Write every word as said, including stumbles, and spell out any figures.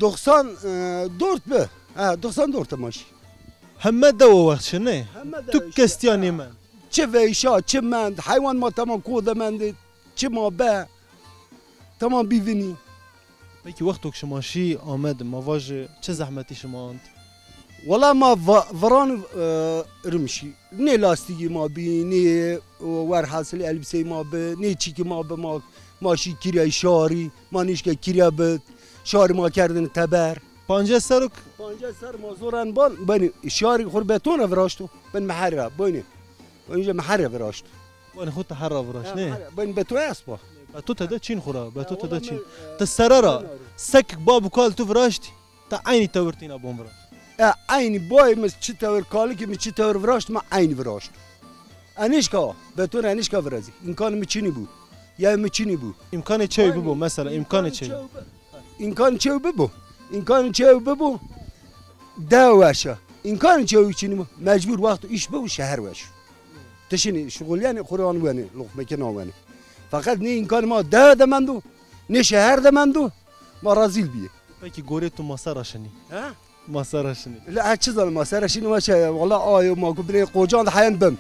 Doksan, e, dört bi. Ha, doksan dört ma şî. Heme dewe wext şi, nê? Heme dewe şi. Tu kes tîya nêmend. Çi veyşa, çi mend, heywan ma tamam ko de mendî, çi ma be, tamam bî vinî. Pekî wexto ke şima şî amed, ma vajî çi zehmetî şima ant? Wela ma va-, viran, e, rimşî. Nê lastîkî ma bî, nê, e, werhasil elbiseyî ma bi, nê çîkî ma bi, ma, ma şî kîryayî şarî, ma nêşka kîrya bi, şarî ma kerdin teber. Pancas serok? Pancas ser ma zoran ban, benî şarî xur beton ra viraşto, ben meher ra, benî. Önce meher ra viraşto. Benî xu teher ra viraşt, nê? Benî beton espa. Beto tede çîn xu ra, beto tede çîn. Ti sere ra, sekik bab û kal tu viraştî? Ta eynî tewir tîna bon viraşt. E, eynî boyê mi çi tewir, kalikê mi çi tewir viraşt, ma eynî viraşt. Enişka, beton enişka virazî. Îmkanê mi çinî bû. Yewê mi çinî bû. Îmkanê çewî bibo, mesela, îmkanê çewî. Îmkanê çewî bibo. Îmkanê çewî bibo. Dewe weş a. Îmkanê çewî çinî bû. Mecbur wexto îş bibo, şeher weş. Ti şinî şuxulyenî, xu rê an wenê, loqmeke na wenê. Feqet nê îmkanê ma dewe de mendo, nê şeher de mendo, ma rezîl bîyê. Pekî gorê tu ma ser ra şinî? He? Ma ser ra şinî. La ez çi zanim ma ser ra şinî, ma şe, wela ayo ma ku binê qocan de heyen bim.